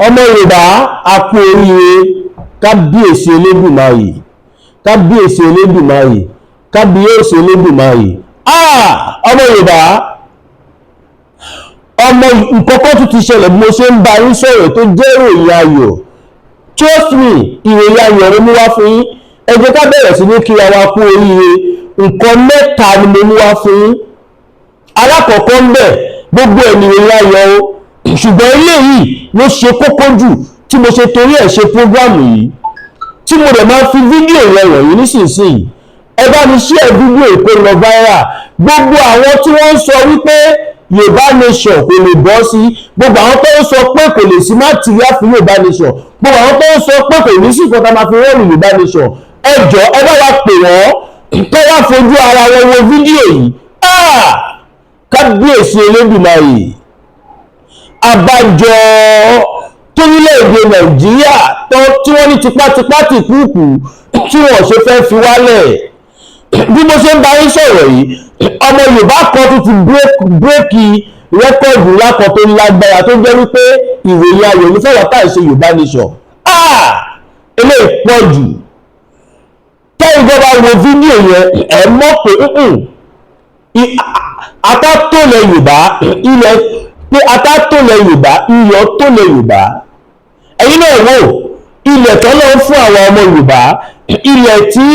Ọmọ Yorùbá, a kú oríire. Kábíyèsí Elédùmarè, Kábíyèsí Elédùmarè, Kábíyèsí Elédùmarè. Ọmọ Yorùbá, ọmọ nǹkan kan tún ti ṣẹlẹ̀ bí mo ṣe ń bá yín sọ̀rọ̀ tó jẹ́ ìròyìn ayọ̀. Trust me, ìròyìn ayọ̀ ló mú wá fún yín. Ẹ jẹ́ ká bẹ̀rẹ̀ sí ní kíra wa kú oríire. Nǹkan mẹ́ta ni mo mú wá fún yín. Alákọ̀ọ́kọ́ ń bẹ̀, gbogbo ẹ̀ ní ìròyìn ayọ̀ o, ṣùgbọ́n eléyìí ló ṣe kókó jù tí mo ṣe torí ẹ̀ ṣe program yìí, tí mo dẹ̀ máa fi fídíò yẹn wọ̀nyí nísinsìnyí. Ẹ bá mi share fídíò kó lọ viral. Gbogbo àwọn tí wọ́n ń sọ wípé Yorùbá Nation kò lè bọ́ sí, gbogbo àwọn tó ń sọ pé kò lè sí material fún Yorùbá Nation, gbogbo àwọn tó ń sọ pé kò ní sí nǹkan tá a máa fi rọ́ọ̀lù Yorùbá Nation, ẹ jọ̀ọ́, ẹ bá wa pè wọ́n tó wá fojú ara wọn wo fídíò yìí. Ah! Kábíyèsí Elédùmarè! Àbájọ torílẹ̀-èdè Nàìjíríà tó tí wọ́n ní tipátipá tì kúùkù tí wọ́n ṣe fẹ́ fi wálẹ̀. Bí mo ṣe ń bá yín sọ̀rọ̀ yìí, ọmọ Yorùbá kan tún ti break record ńlá kan tó lágbára, tó jẹ́ wípé ìròyìn ayọ̀ ní fẹ́wọ̀n táì ṣe Yorùbá Nation. Ah! Eléyìí pọ̀ jù. Tẹ́yìn gbọ́ bá wo fídíò yẹn, ẹ̀ mọ̀ pé ata tó lẹ̀ Yorùbá ilẹ̀, pé ata tó lẹ̀ Yorùbá, iyọ̀ tó lẹ̀ Yorùbá. Ẹ̀yin náà wò ilẹ̀ tọ́lọ́ fún àwọn ọmọ Yorùbá, ilẹ̀ tí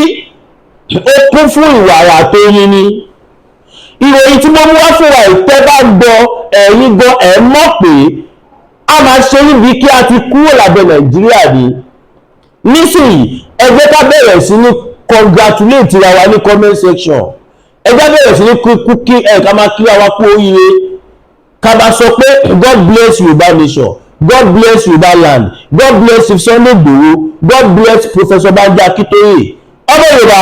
ó kún fún ìwàrà tó yin ni. Ìròyìn tí mo mú wá fún wa, ìtẹ́ bá gbọ́, ẹ̀yin gan ẹ̀ mọ̀ pé a máa ṣe níbi kí a ti kúrò lábẹ́ Nàìjíríà ni. Nísìnyí, ẹ jẹ́ ká bẹ̀rẹ̀ sí ní congratulate ra wa ní comment section. Ẹ jẹ́ bẹ̀rẹ̀ sí ní kú kí ẹ ká máa kí wa kú oríire, ká bá sọ pé God bless Yorùbá Nation, God bless Yorùbá land, God bless Chief Sunday Igboho, God bless Professor Banji Akintoye. Ọmọ Yorùbá,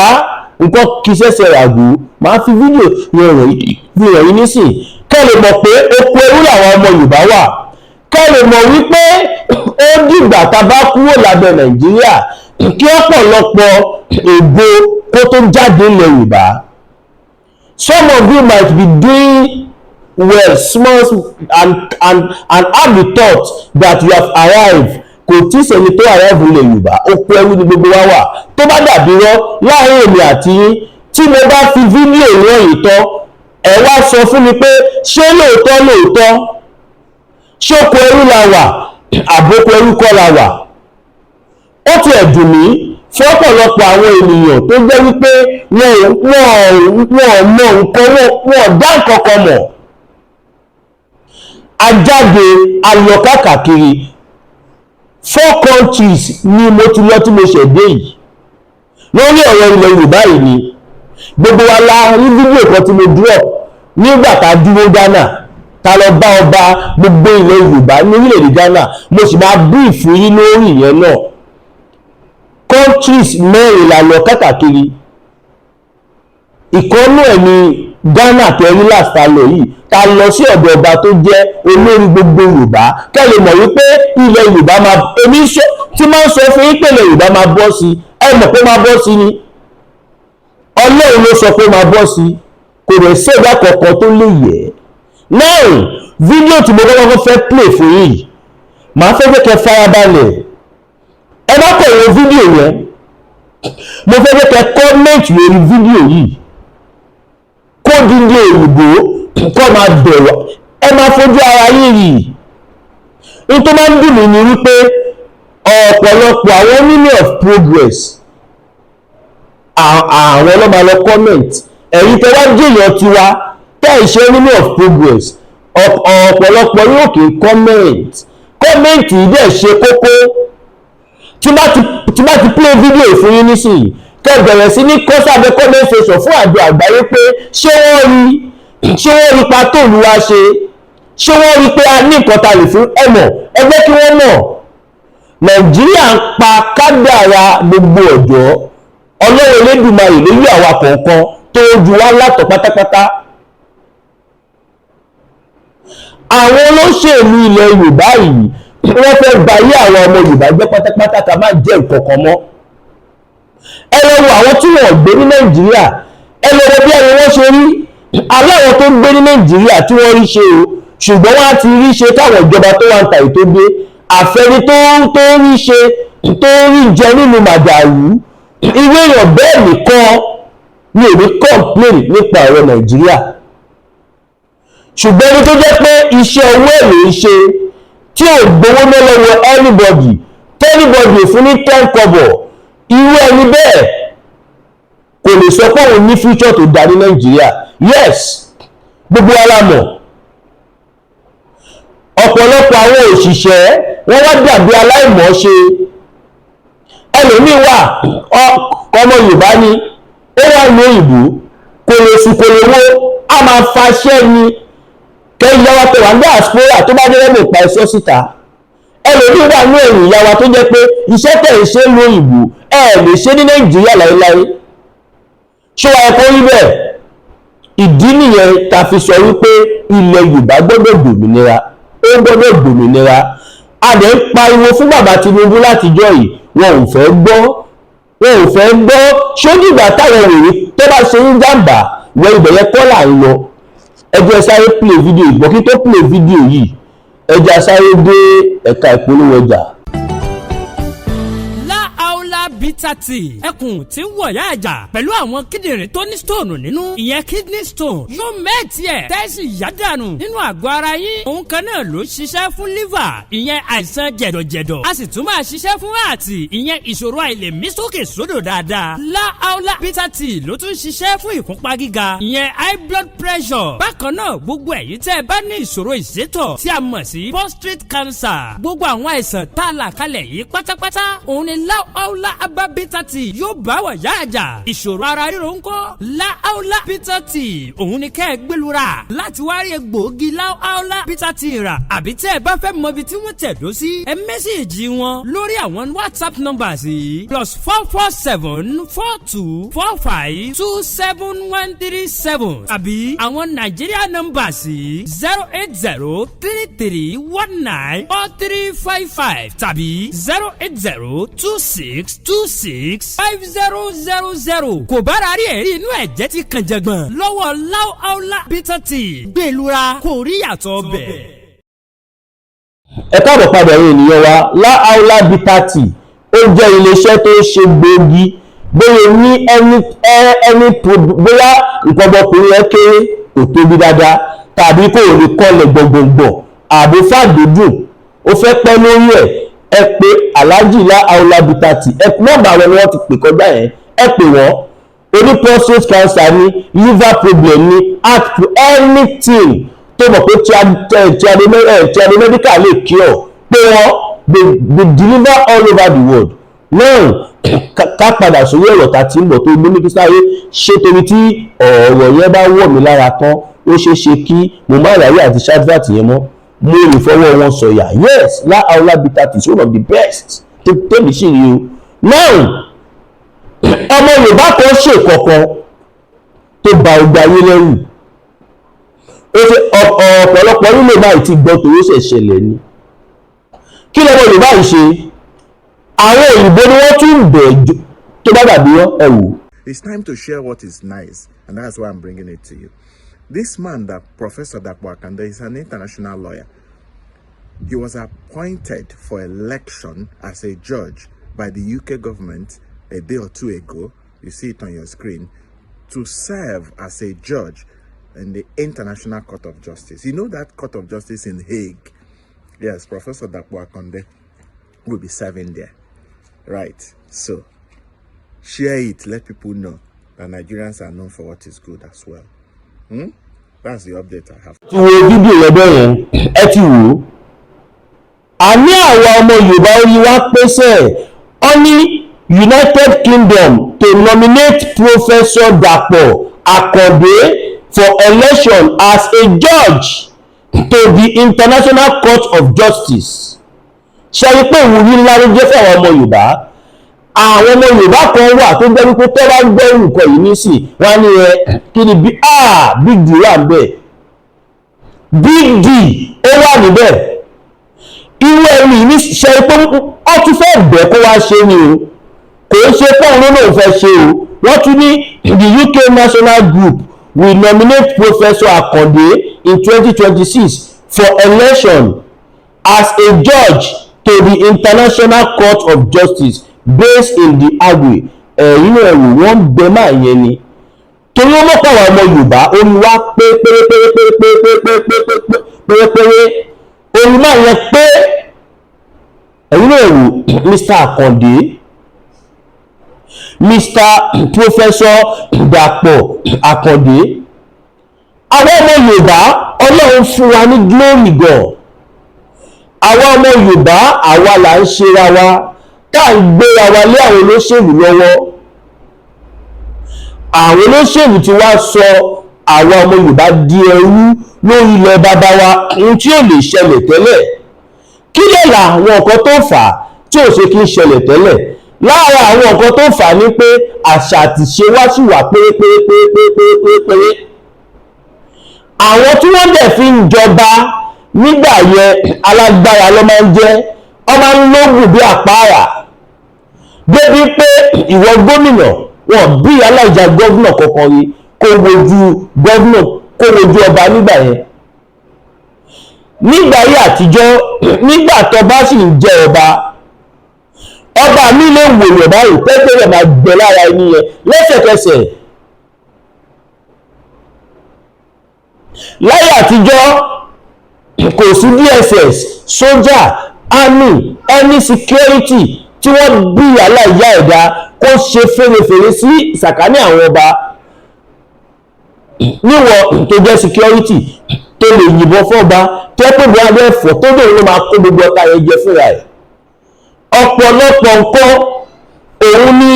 nǹkan kì í ṣẹ̀ṣẹ̀ ràgó. Máa fi fídíò yẹn fi hàn yín nísìn, kẹ́ lè mọ̀ pé oko ẹrú làwọn ọmọ Yorùbá wà, kẹ́ lè mọ̀ wípé ó dìgbà tá a bá kúrò lábẹ́ Nàìjíríà kí ọ̀pọ̀lọpọ̀ ègbò kó tó jáde ilẹ̀ Yorùbá. Some of you might be doing well small and have the thought that you have arrived. Kò tí sẹ́ni tó arrive ilẹ̀ Yorùbá. Oko ẹrú ni gbogbo wa wà. Tó bá dàbí rọ́ láàrin èmi àti yín, tí mo bá fi fídíò yẹn yìí tán, ẹ wá sọ fún mi pé ṣé lóòótọ́ lóòótọ́, ṣé oko ẹrú la wà àbókò ẹrú kọ́ la wà? Ó ti ẹ̀ dùn mí fún ọ̀pọ̀lọpọ̀ àwọn ènìyàn tó jẹ́ wípé wọn ò mọ nǹkan, wọn ò dá nǹkan kan mọ̀. Ajáde alọ káàkiri, four countries ni mo ti lọ tí mo ṣẹ̀ dé yìí lórí ọ̀rọ̀ ilẹ̀ Yorùbá yìí ni. Gbogbo wa la rí fídíò kan tí mo drop nígbà tá a dúró Ghana, tá lọ bá ọba gbogbo ilẹ̀ Yorùbá ní orílẹ̀-èdè Ghana. Mo sì máa brief yín lórí ìyẹn náà. Countries mẹ́rin la lọ káàkiri. Ìkọ́nú ẹ̀ ní Ghana tẹ̀rí last ta lọ yìí, ta lọ sí ọ̀dọ̀ ọba tó jẹ́ olórí gbogbo Yorùbá. Kẹ́ lè mọ̀ wípé ilẹ̀ Yorùbá máa, èmi tí máa ń sọ fún yín pé ilẹ̀ Yorùbá máa bọ́ sí, ẹ mọ̀ pé máa bọ́ sí ni. Ọlọ́run ló sọ pé máa bọ́ sí, kò rẹ̀ sí ẹ̀dá kankan tó lè yẹ. Now, fídíò tí mo kọ́kọ́ fẹ́ play fún yìí, màá fẹ́ jẹ́ kẹ́ farabalẹ̀. Ẹ má kọ̀ wo fídíò yẹn, mo fẹ́ jẹ́ kẹ́ comment lórí fídíò yìí, kó dídí òyìnbó kọ́ máa bẹ̀rù. Ẹ máa fojú ara yín rí i. Tó máa ń dùn mí ni wípé ọ̀pọ̀lọpọ̀ àwọn enemy of progress, àwọn ló máa lọ comment. Ẹ̀yin tẹ́ wá jèèyàn tiwa, tẹ́ ẹ̀ ṣe enemy of progress, ọ̀pọ̀lọpọ̀ yóò kì í comment. Comment yìí dẹ̀ ṣe kókó. Tí bá ti play video fún yín nísìnyí, kẹ́ bẹ̀rẹ̀ sí ní kọ́ sábẹ́ comment section fún àjọ àgbáyé pé ṣé wọ́n rí pa tó ìlú wa ṣe, ṣé wọ́n rí pé a ní nǹkan ta lè fún ẹ mọ̀. Ẹ jẹ́ kí wọ́n mọ̀. Nàìjíríà ń pa kádàrá gbogbo ọ̀dọ́. Ọlọ́run Elédùmarè lórí àwa kọ̀ọ̀kan tó ju wá látọ̀ pátápátá. Àwọn olóṣèlú ilẹ̀ Yorùbá yìí, wọ́n fẹ́ ba ayé àwọn ọmọ Yorùbá jẹ́ pátápátá, ká má jẹ́ nǹkan kan mọ́. Ẹ lọ wo àwọn tí wọ́n gbé ní Nàìjíríà, ẹ lọ wo bí ẹni wọ́n ṣe rí. Aláwọ̀ tó gbé ní Nàìjíríà tí wọ́n rí ṣe o, ṣùgbọ́n wọ́n á ti rí ṣe káwọn ìjọba tó wà ń ta ètò dé. Àfẹni tó ń rí ṣe, tó ń rí jẹ nínú màdàrú, irú èèyàn bẹ́ẹ̀ nìkan ni ò ní complain nípa ọ̀rọ̀ Nàìjíríà. Ṣùgbọ́n ẹni tó jẹ́ pé iṣẹ́ owó ẹ̀ ló ń ṣe, tí ò gbowó ná lọ́wọ́ anybody, anybody ò fún ní 10 kọ́bọ̀, irú ẹni bẹ́ẹ̀ kò lè sọ pé òun ní future tó dáa ní Nàìjíríà. Yes, gbogbo wa la mọ̀, ọ̀pọ̀lọpọ̀ àwọn òṣìṣẹ́, wọ́n wá dàbí aláìmọ̀ọ́ṣe. Ẹlòmíín wà, ọmọ Yorùbá ni, ó wà ní òyìnbó, kò lè sùn, kò lè wo, a máa faṣẹ́ ni. Kẹ́yìn yàwá tó wà ní diaspora, tó bá dé lẹ́nu ìpa ẹ̀sọ́ síta. Ẹlòmíín wà ní ẹ̀yìn ìyá wa tó jẹ́ pé iṣẹ́ tẹ̀ ń ṣe lóyìnbó, ẹ lè ṣe ní Nàìjíríà láéláé. Ṣé wàá kó rí bẹ́ẹ̀? Ìdí nìyẹn tá fi sọ wípé ilẹ̀ Yorùbá gbọ́dọ̀ gbòmìnira, ó gbọ́dọ̀ gbòmìnira. A dẹ̀ ń pariwo fún bàbá Tinubu látijọ́ yìí, wọn ò fẹ́ gbọ́, wọn ò fẹ́ gbọ́. Ṣó dìgbà táwọn wèrè tó bá ṣe ń jàǹbá wọ ibẹ̀ yẹn kọ́ là ń lọ? Ẹ jẹ́ sáré play video ìgbọ́. Kí tó play video yìí, ẹ jẹ́ sáré dé ẹ̀ka ìpolówó ọjà. Láàólà Bitter Tea, ẹkùn tí ń wọ̀yá àjà pẹ̀lú àwọn kíndìnrín tó ní stone nínú, ìyẹn kidney stone, yóò mẹ́ẹ̀tì ẹ̀ tẹ́sí yádànù nínú àgọ́ ara yín. Òun kan náà ló ṣiṣẹ́ fún liver, ìyẹn àìsàn jẹ̀dọ̀jẹ̀dọ̀. A sì tún máa ṣiṣẹ́ fún heart, ìyẹn ìṣòro àìlèmí sókè sódò dáadáa. Láàólà Bitter Tea ló tún ṣiṣẹ́ fún ìfúnpá gíga, ìyẹn high blood pressure. Bákan náà, gbogbo ẹ̀yin tẹ́ ẹ bá ní ìṣòro ìsétọ̀ tí a mọ̀ sí prostate cancer, gbogbo àwọn àìsàn tá a là kalẹ̀ yìí pátápátá, òun ni Láàólà Herbal Bitter Tea yóò bá wà yá àjà. Ìṣòro ara ríro ńkọ́? Láàólà Bitter Tea, òun ni kẹ́ ẹ gbẹlura láti wá rí egbòogi Láàólà Bitter Tea rà. Àbí tẹ́ ẹ bá fẹ́ mọ ibi tí wọ́n tẹ̀dó sí, ẹ message wọn lórí àwọn WhatsApp numbers yìí: +44 7424 527137, àbí àwọn Nàìjíríà numbers yìí: 08033194355 tàbí 08026265000. Kò bára rí ẹ̀rí inú ẹ̀jẹ̀ ti kàn jẹ̀gbọ̀n lọ́wọ́ Láúláú Bitter Tea, gbẹ̀lura kò rí yàtọ̀ bẹ̀. Ẹ káàbọ̀ padà, ẹ̀yin ènìyàn wa. Láàólà Bitter Tea, ó jẹ́ iléeṣẹ́ tó ń ṣe gbòógì. Bóyá ní ẹni ẹni, bóyá nǹkan ọmọkùnrin ẹ kéré, kò tóbi dáadáa, tàbí kò lè kọlẹ̀ gbọ̀ngbọ̀ngbọ̀, àbò fàgbédùn, ó fẹ́ pẹ́ lórí ẹ̀, ẹ pé Alhaji Láàólà Bitter Tea. Ẹ nọ́mbà wọn ni wọ́n ti pè kọjá yẹn, ẹ pè wọ́n. Oní prostate cancer ní, liver problem ní, heart, anything tó mọ̀ pé Triado Medical lè cure, pé wọ́n, they deliver all over the world. Now, ká padà sórí ọ̀rọ̀ tá ti ń bọ̀ tó mú ní kí sáré ṣé, torí tí ọ̀rọ̀ yẹn bá wọ̀ mí lára tán, ó ṣeé ṣe kí mo má ráyè àti ṣadvat yẹn mọ́. Mo lè fọwọ́ wọn sọ̀yà. Yes, Láàólà Bitter Tea is one of the best tèmi sì rí o. Now, ọmọ Yorùbá kan ṣe kọ̀ọ̀kan tó ba ọgbà ayé lẹ́rù. Ó ṣe ọ̀pọ̀lọpọ̀ nílò báyìí ti gbọ́ torí ó ṣẹ̀ ṣẹlẹ̀ ni. Kí lọ́mọ Yorùbá yìí ṣe? Àwọn òyìnbó ni wọ́n tún bẹ̀ tó bá dàbí wọn, ẹ wò. It's time to share what is nice, and that's why I'm bringing it to you. This man, that Professor Dapo Akande, is an international lawyer. He was appointed for election as a judge by the UK government a day or two ago. You see it on your screen, to serve as a judge in the International Court of Justice. You know that Court of Justice in Hague? Yes, Professor Dapo Akande will be serving there. Right. So, share it. Let people know that Nigerians are known for what is good as well. That's the update I have. Ti wo fídíò yẹn bẹ́ẹ̀ yẹn, ẹ ti wò ó. Àní àwa ọmọ Yorùbá, orí wa pèsè. Ọ ní United Kingdom to nominate Professor Dapo Akande for election as a judge to the International Court of Justice. Ṣe rí pé ìwúrí ńlá ló jẹ́ fún àwọn ọmọ Yorùbá? Àwọn ọmọ Yorùbá kan wà tó jẹ́ wípé tó bá ń gbọ́ nǹkan yìí nísìn, wọ́n á ní, ẹ kí ni bí big deal wà níbẹ̀? Big deal ó wà níbẹ̀. Irú ẹni ní ṣe pé wọ́n tún fẹ́ bẹ̀ kó wá ṣe ni o, kò ń ṣe pé òun ló lóun fẹ́ ṣe o. Wọ́n tún ní the UK National Group will nominate Professor Akande in 2026 for election as a judge. to the International Court of Justice based in The Hague. Ẹ̀yin náà wò, wọ́n ń bẹ máa yẹn ni, torí ó mọ̀ pé àwọn ọmọ Yorùbá, orí wa pé pérépérépérépérépérépérépéré, orí máa yẹn pé. Ẹ̀yin náà wò, Mr. Akande, Mr. Professor Dàpọ̀ Àkàndé, àwọn ọmọ Yorùbá, Ọlọ́run fún wa ní glory gan. Àwa ọmọ Yorùbá, àwa là ń ṣera wa, tá à ń gbéra wa lé àwọn olóṣèlú lọ́wọ́. Àwọn olóṣèlú ti wá sọ àwa ọmọ Yorùbá di ẹrú lórí ilẹ̀ bàbá wa, ohun tí ò lè ṣẹlẹ̀ tẹ́lẹ̀. Kí lè là àwọn nǹkan tó fà á tí ò ṣe kí ń ṣẹlẹ̀ tẹ́lẹ̀? Lára àwọn nǹkan tó fà á ni pé àṣà àtìṣe wá sì wà pérépérépérépérépéré. Àwọn tí wọ́n dẹ̀ fi ń jọba nígbà yẹn, alágbára ló máa ń jẹ́, wọ́n máa ń lóògùn bí àpáàrà, débi pé ìwọ gómìnà wọn bí aláìjà gómìnà kankan rí kó wojú gómìnà, kó wojú ọba nígbà yẹn, nígbà ayé àtijọ́. Nígbà tó bá sì ń jẹ ọba, ọba mi lè wòyàn báyìí, pẹ́pẹ́ rẹ̀ máa gbẹ lára ẹni yẹn lẹ́sẹ̀kẹsẹ̀. Láyé àtijọ́, kò sí DSS, sójà, army, any security tí wọ́n bí aláìyá ẹ̀dá kó ṣe fèrèfèrè sí sàkání àwọn ọba. Níwọ̀ tó jẹ́ security tó lè yìnbọn fọ́ba, tó pé bí abẹ́ ẹ̀fọ́ tó dòun ló máa kó gbogbo ọta yẹn jẹ fúnra ẹ̀. Ọ̀pọ̀lọpọ̀ nǹkan òun ní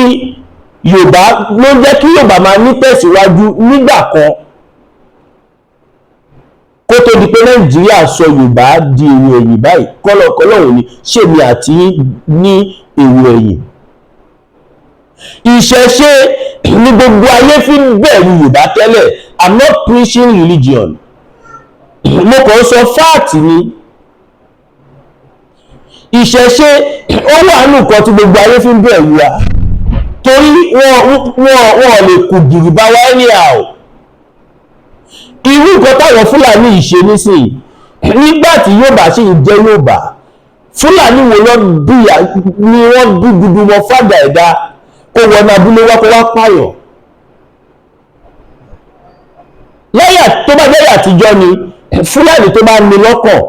Yorùbá ló jẹ́ kí Yorùbá máa ní tẹ̀síwájú nígbà kan, kó tó di pé Nàìjíríà sọ Yorùbá di èrò ẹ̀yìn báyìí. Kọ́lọ̀kọ́lọ̀ òun ni ṣèmi àti ní èrò ẹ̀yìn. Ìṣẹ̀ṣe ní gbogbo ayé fi ń bẹ̀rù Yorùbá tẹ́lẹ̀. I'm not preaching religion, mo kàn ń sọ fact ni. Ìṣẹ̀ṣe ó wà nù kan tí gbogbo ayé fi ń bẹ̀rù wa, torí wọ́n lè kù gìrì bá wa anyhow. Irú nǹkan táwọn Fúlàní yìí ṣe nísìnyí, nígbà tí Yorùbá sì ń jẹ́ Yorùbá, Fúlàní wo lọ bí ni wọ́n bí gudu wọn fàdà ẹ̀dá kó wọnú abúlé wá, kó wá pààyàn? Lẹ́yà tó bá jẹ́ àtijọ́ ni, Fúlàní tó bá ní lọ́kàn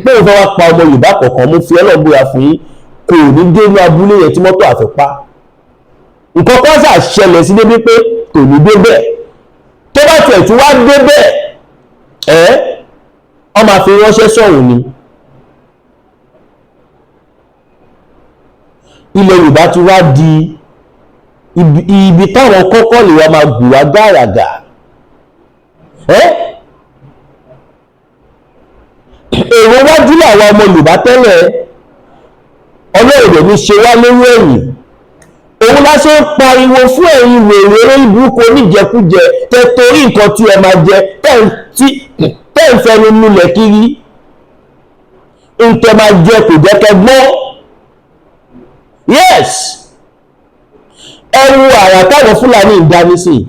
pé òun fẹ́ wá pa ọmọ Yorùbá kọ̀ọ̀kan, mo fi Ọlọ́run búra fún yín, kò ní dé inú abúlé yẹn tí mọ́tò àfipá nǹkan kan ṣà ṣẹlẹ̀ sí débi pé kò ní dé bẹ́ẹ̀. Tó bá tiẹ̀ tún wá dé bẹ́ẹ̀, ẹ́ wọ́n máa fi ránṣẹ́ sọ̀rọ̀ ni. Ilẹ̀ Yorùbá ti wá di ibi táwọn kọ́kọ́ lè wá máa gùn wá gàràgà. Ẹ́ èrò wájú làwọn ọmọ Yorùbá tẹ́lẹ̀, Ọlọ́run ní ṣe wá lórí ẹ̀yìn. Òun la ṣe ń pariwo fún ẹ̀yin wèrè orí burúkú oníjẹkújẹ tẹ, torí nǹkan tí ẹ máa jẹ tẹ́ ń fẹnu nulẹ̀ kiri, ntẹ máa jẹ kò jẹ́ kẹ́ gbọ́. Yes, ẹ wo àrà táwọn Fúlàní ń dá nísìnyí,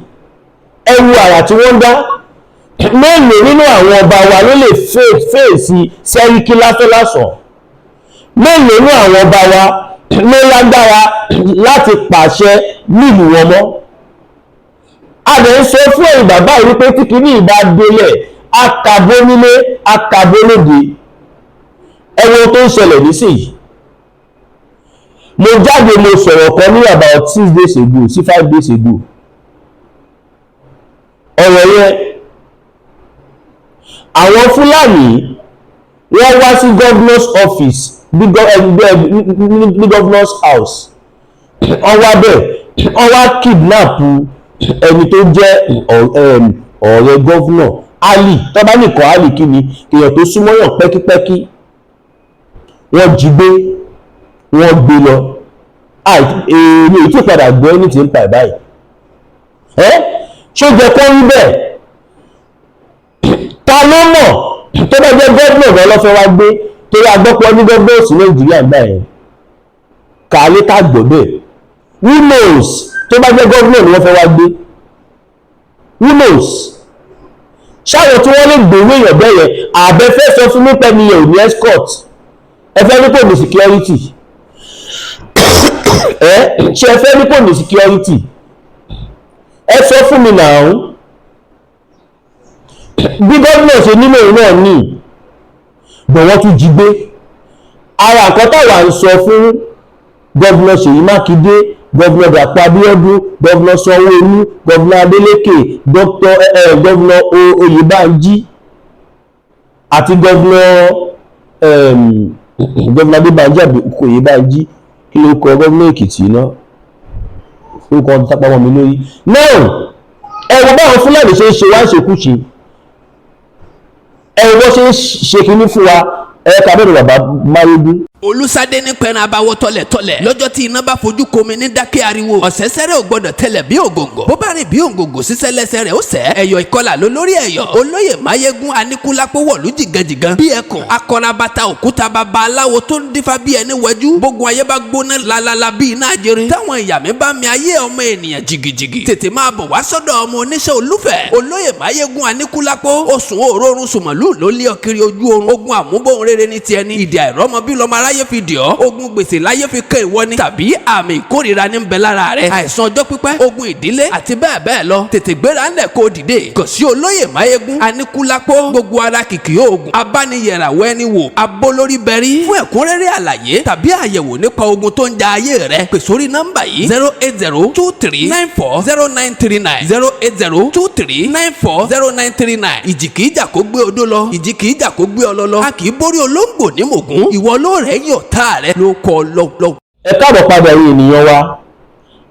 ẹ wo àrà tí wọ́n ń dá. Mélòó nínú àwọn ọba wa ló lè fèsì Sẹ́ríkí lásánlásán? Mélòó nínú àwọn ọba wa ló lágbára láti pàṣẹ nílùú wọn mọ́? A lè ń sọ fún ẹ̀yin bàbá yìí wípé tí kìíní ìbá délẹ̀, akàbó nílé, akàbó lóde. Ẹ wo tó ń ṣẹlẹ̀ nísìnyí. Mo jáde, mo sọ̀rọ̀ kan ní about 6 days ago sí 5 days ago. Ọ̀rọ̀ yẹn, àwọn Fúlàní wọ́n wá sí governor's office ní governor's house. Wọ́n wá bẹ̀, wọ́n wá kidnap ẹni tó jẹ́ ọ̀rẹ́ governor, Ali. Tó bá nìkan Ali, kí ni èèyàn tó súnmọ́yàn pẹ́kípẹ́kí? Wọ́n jí gbé, wọ́n gbé lọ. Èmi ò tí padà gbọ́ ní ti ń pa ẹ̀ báyìí. Ẹ́ ṣó jẹ́ kó rí bẹ́ẹ̀? Ta ló mọ̀, tó bá jẹ́ gómìnà gan ló fẹ́ wá gbé? Torí agbọ́pọ̀ ní gómìnà sí Nàìjíríà gbà yẹn kàálé ká gbọ́ bẹ́ẹ̀. Who knows, tó bá jẹ́ gómìnà ni wọ́n fẹ́ wá gbé, who knows? Ṣáwọn tí wọ́n lè gbèrú èèyàn bẹ́ẹ̀ yẹn, àbẹ́fẹ́ sọ fún mi pẹ́ ni yẹn ò ní escort? Ẹ fẹ́ ní kò ní security? Ẹ ṣe, ẹ fẹ́ ní kò ní security? Ẹ sọ fún mi náà. Bí gómìnà ṣe nílò òun náà ní bọ̀, wọ́n tún jí gbé. Ara nǹkan táwa ń sọ fún Governor Ṣèyí Mákindé, Governor Dàpọ̀ Abíọ́dún, Governor Sanwó-Olú, Governor Adeleke, Dr Governor Oyèbánjí àti Governor Adébánjí àbí Oyèbánjí, kí ló kọ governor Èkìtì náà? Orúkọ tápamọ́ mi lórí náà. Ẹ wo báwọn Fúlàní ṣe ń ṣe wá ń ṣekúṣe, ẹ wo bó ṣe ń ṣe kinní fún wa. Ẹ ká bẹ̀rẹ̀, bàbá Máyégún. Olùsádé ní pẹran abawọ tọlẹtọlẹ lọ́jọ́ tí iná bá fojú komi ní dákẹ́ ariwo. Ọ̀sẹ̀sẹ̀rẹ̀ ò gbọ́dọ̀ tẹlẹ̀ bí ògòǹgò, bó bá rìn bí ògòǹgò sísẹ́ lẹ́sẹ̀ rẹ̀ ó sẹ́. Ẹ̀yọ̀ ìkọlà ló lórí ẹ̀yọ̀. Olóyè Máyégún Aníkúlápó wọ̀lú jìgànjìgàn bí ẹkùn akọrabata òkúta, bàbá aláwo tó ń dífá bí ẹni wẹjú. Bógun ayé bá gbóná lalala bí iná ajere, táwọn ìyá mi bá mi ayé ọmọ ènìyàn jìgìjìgì, tètè máa bọ̀ wá sọ́dọ̀ ọmọ oníṣẹ́ olúfẹ̀, olóyè Máyégún Aníkúlápó. Oṣù òórùn sùmọ̀lú ló lé ọ kiri ojú oorun. Ogun àmúbọ̀hún rere ní tiẹ̀ ní ìdí àìrọ́mọ bí lọ́mọ aráyé fi dì ọ́. Ogun gbèsè láyé fi kẹ́ ìwọ ni, tàbí àmì ìkórìíra ní ń bẹ lára rẹ, àìsàn ọjọ́ pípẹ́, ogun ìdílé àti bẹ́ẹ̀ bẹ́ẹ̀ lọ. Tètè gbéra ńlẹ̀ kó dìde kò sí olóyè Máyégún Aníkúlápó. Gbogbo ara kìkì oògùn abániyẹ̀ràwọ̀ ẹni wò abólórí bẹ̀rí. Fún ẹ̀kúnrẹ́rẹ́ àlàyé tàbí àyẹ̀wò nípa ogun tó ń ja ayé rẹ, pè sórí nọ́mbà yìí: 08023940939, 08023940939. Ìjì kìí jà kó gbé odó lọ, ìjì kìí jà kó gbé ọlọ lọ. A kì í borí olóńgbò ní mògún. Ìwọ ló rẹ̀ yọ̀ tá rẹ ló kọ́ lọ́lọ́. Ẹ káàbọ̀ padà rí ènìyàn wa.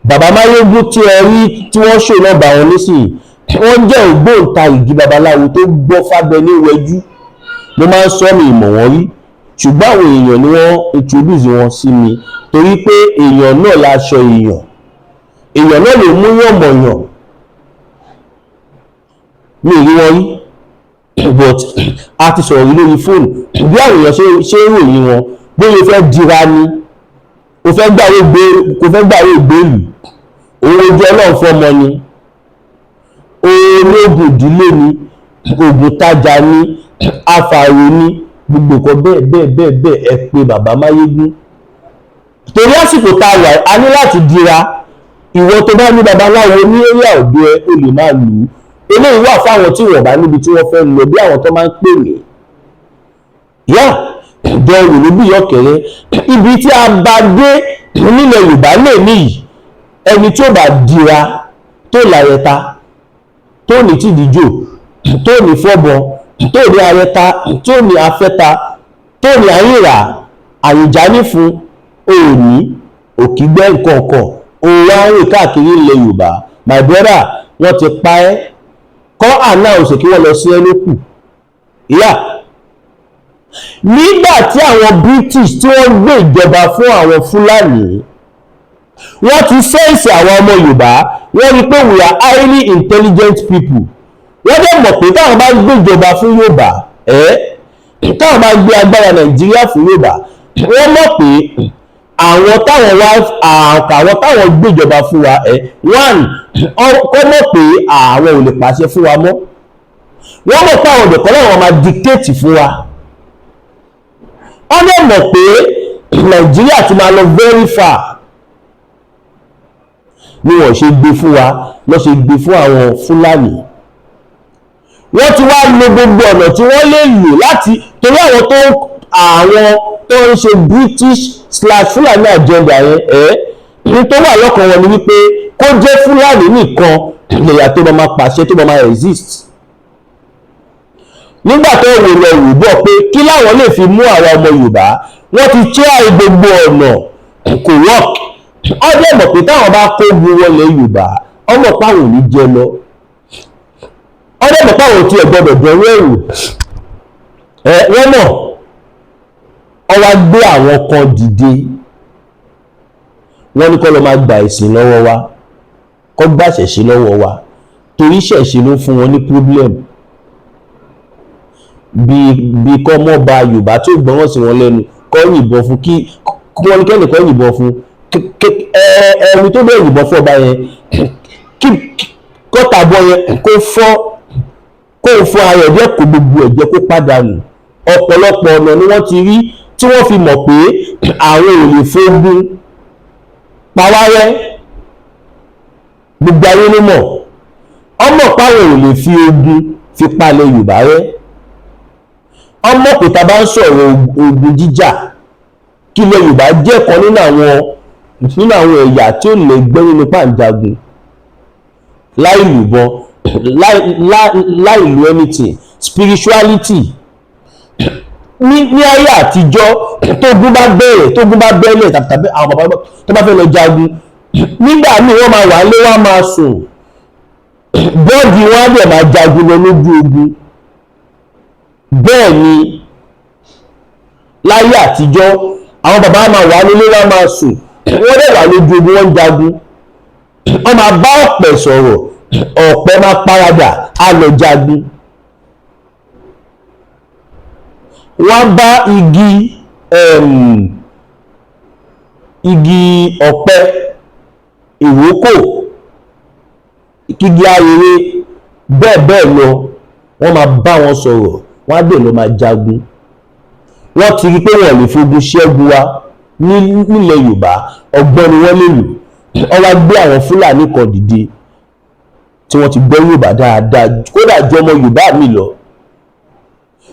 Bàbá Máyégún tí ẹ rí tí wọ́n ṣò náà bá wọn nísìnyí, wọ́n jẹ́ ògbóǹtarìgì babaláwo tó gbọ́ fábẹ́ ní wẹ́jú. Mo máa ń sọ mi ìmọ̀ wọn rí, ṣùgbọ́n àwọn èèyàn ni wọ́n introduce wọn sí mi, torí pé èèyàn náà láṣọ èèyàn, èèyàn náà ló mú yàn mọ̀yàn. Mi ò rí wọn rí, but a ti sọ̀rọ̀ rí lórí fóònù. Bí àwọn èèyàn ṣe ń ròyìn wọn, bóyá o fẹ́ dira ni, o fẹ́ gbàwé gbé, kò fẹ́ gbàwé gbèlú, òun ojú Ọlọ́run fọmọ ni, ológun ìdílé ni, oògùn tajà ni, afààrò ni, gbogbo nǹkan bẹ́ẹ̀ bẹ́ẹ̀ bẹ́ẹ̀ bẹ́ẹ̀. Ẹ pé bàbá Máyégún, torí àsìkò tá a wà, a ní láti dira. Ìwọ tó bá ní babaláwo ní area ọ̀dọ̀ ẹ, o lè máa lù ú. Eléyìí wà fáwọn tí wọ́n bá níbi tí wọ́n fẹ́ lọ, bí àwọn tó máa ń pè mí yá dẹrù ló bí yọkẹrẹ. Ibi tí a bá dé nílẹ̀ Yorùbá lè níyì, ẹni tí ó bá dira tó láyẹta, tó ní tìdíjò, tó ní fọ́bọ, tó ní ayẹta, tó ní afẹ́ta, tó ní ayíra àyíjà nífun, òní òkìgbẹ́ nǹkankan, òun wá ń rìn káàkiri ilẹ̀ Yorùbá. My brother, wọ́n ti pa ẹ́ kọ́ announce kí wọ́n lọ sí ẹ lókù ìyá. Nígbà tí àwọn British tí wọ́n gbé ìjọba fún àwọn Fúlàní, wọ́n ti sense àwọn ọmọ Yorùbá. Wọ́n rí pé we are highly intelligent people. Wọ́n dẹ̀ mọ̀ pé táwọn bá gbé ìjọba fún Yorùbá ẹ́, táwọn bá gbé agbára Nàìjíríà fún Yorùbá, wọ́n mọ̀ pé àwọn táwọn gbé ìjọba fún wa ẹ́ one kọ́ mọ̀ pé àwọn ò lè pàṣẹ fún wa mọ́. Wọ́n mọ̀ pé àwọn ọ̀dẹ̀kọ́ làwọn máa dictate fún wa. Wọ́n dẹ̀ mọ̀ pé Nàìjíríà ti máa lọ very far ni wọ́n ṣe gbé fún wa, lọ́ ṣe gbé fún àwọn Fúlàní. Wọ́n ti wá lo gbogbo ọ̀nà tí wọ́n lè lò láti torí àwọn tó ń ṣe British/Fulani agenda yẹn ẹ́ ní tó wà lọ́kàn wọn ni wípé kó jẹ́ Fúlàní nìkan lèyà tó máa pàṣẹ, tó máa exist. Nígbà tó wò lọ wò bọ̀ pé kí láwọn lè fi mú àwọn ọmọ Yorùbá, wọ́n ti try gbogbo ọ̀nà, kò work. Ọdẹ mọ̀ pé táwọn bá kó gun wọlé Yorùbá, ọmọ páwọn ò ní jẹ lọ. Ọdẹ mọ̀ páwọn ò tiẹ̀ gbọdọ̀ dẹ̀rú ẹ̀rù ẹ. Wọ́n mọ̀ ọ wá gbé àwọn kan dìde. Wọ́n ní kó lọ máa gba ẹ̀sìn lọ́wọ́ wa, kó gbà ṣẹ̀ṣe lọ́wọ́ wa, torí ṣẹ̀ṣe ló fún wọn ní problem. Bí kọ́ mọ́ba Yorùbá tó gbọ́ràn sí wọn lẹ́nu, kọ́ yìnbọn fún, kí wọ́n ní kẹ́nìkan yìnbọn fún ẹni tó bẹ́ẹ̀ yìnbọn fún ọba yẹn, kí kọ́ta bọ́ yẹn kó fọ́, kó fọ́ ara ẹ̀jẹ̀, kó gbogbo ẹ̀jẹ̀ kó pàdánù. Ọ̀pọ̀lọpọ̀ ọ̀nà ni wọ́n ti rí. Tí wọ́n fi mọ̀ pé àwọn ò lè fogun pawárẹ́, gbogbo ayé ló mọ̀, ọmọ páwọn ò lè fi ogun fi palẹ̀ Yorùbá rẹ́. Ọmọ pé tá bá ń sọ̀rọ̀ ogun jíjà, kí ilẹ̀ Yorùbá jẹ́ kan nínú àwọn ẹ̀yà tí ó lè gbẹ́ nínú pàǹjagun láì lùbọn, láì lu anything, spirituality. Ní ayé àtijọ́, tógun bá bẹ̀rẹ̀, tógun bá bẹ́lẹ̀, tàbí àwọn bàbá tó bá fẹ́ lọ jagun, nígbà míì wọ́n máa wà lé, wọ́n máa sùn, body wọn á dẹ̀ máa jagun lọ lójú ogun. Bẹ́ẹ̀ ni láyé àtijọ́, àwọn bàbá máa wà nílé, wọ́n máa sùn, wọ́n dẹ̀ wà lójú ogun, wọ́n ń jagun. Wọ́n máa bá ọ̀pẹ sọ̀rọ̀, ọ̀pẹ máa paradà, á lọ jagun. Wọ́n bá igi ọ̀pẹ ìrókò, igi arere, bẹ́ẹ̀ bẹ́ẹ̀ lọ, wọ́n máa bá wọn sọ̀rọ̀, wọ́n á dẹ̀ lọ máa jagun. Wọ́n ti rí pé wọ́n lè fogun ṣẹ́gun wa nílẹ̀ Yorùbá. Ọgbọ́n ni wọ́n lè lò. Wọ́n wá gbé àwọn Fúlàní kan dìde tí wọ́n ti gbọ́ Yorùbá dáadáa, kódà ju ọmọ Yorùbá mi lọ.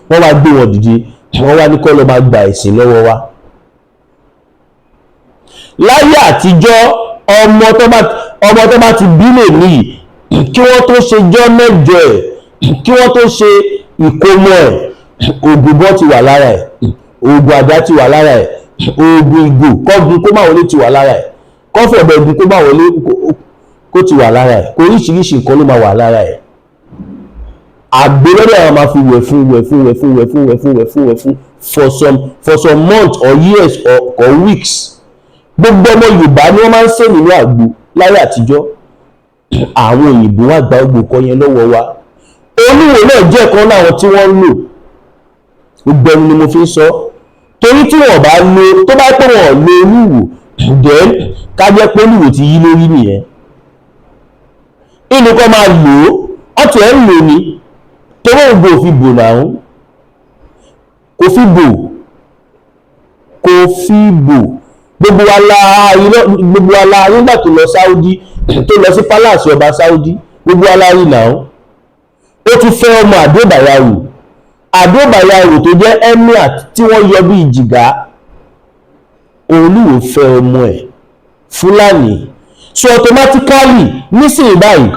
Wọ́n wá gbé wọn dìde, wọ́n wá ní kó lọ máa gba ẹ̀sìn lọ́wọ́ wa. Láyé àtijọ́, ọmọ tó bá ti bí lè níyì, kí wọ́n tó ṣe jọ́ 8 ẹ̀, kí wọ́n tó ṣe ìkómọ ẹ̀, oògùn bọ́ ti wà lára ẹ̀, oògùn àdá ti wà lára ẹ̀, oògùn ìgò kọ́gun kó má wọlé ti wà lára ẹ̀, kọ́fọ̀bẹ ogun kó má wọlé kó ti wà lára ẹ̀, kó oríṣiríṣi nǹkan ló máa wà lára ẹ̀. Àgbo lọ́dọ̀ àwọn máa fi wẹ̀ fún, wẹ̀ fún, wẹ̀ fún, wẹ̀ fún, wẹ̀ fún, wẹ̀ fún, wẹ̀ fún for some months or years or weeks. Gbogbo ọmọ Yorùbá ni wọ́n máa ń sè nínú àgbo láyé àtijọ́. Àwọn òyìnbó wá gba gbogbo nǹkan yẹn lọ́wọ́ wa. Olúwo náà jẹ́ kan láwọn tí wọ́n ń lò. Gbogbo ẹnu ni mo fi ń sọ, torí tí wọ́n bá lo, tó bá pé wọ́n lo olúwo, then ká jẹ́ pé olúwo ti yí lórí nìyẹn. Inú kan máa lò ó, ọ̀tún ẹ̀ ń lò ní, torí òun kò fi bò náà, kò fi bò, kò fi bò. Gbogbo wa la nígbà tó lọ Saudi, tó lọ sí palace ọba Saudi, gbogbo wa la rí náà. Ó tún fẹ́ ọmọ Àdó Bayero, Àdó Bayero tó jẹ́ emir tí wọ́n yọ bí jìgá. Olúwo fẹ́ ọmọ ẹ̀ Fúlàní, so automatically nísìnyí báyìí,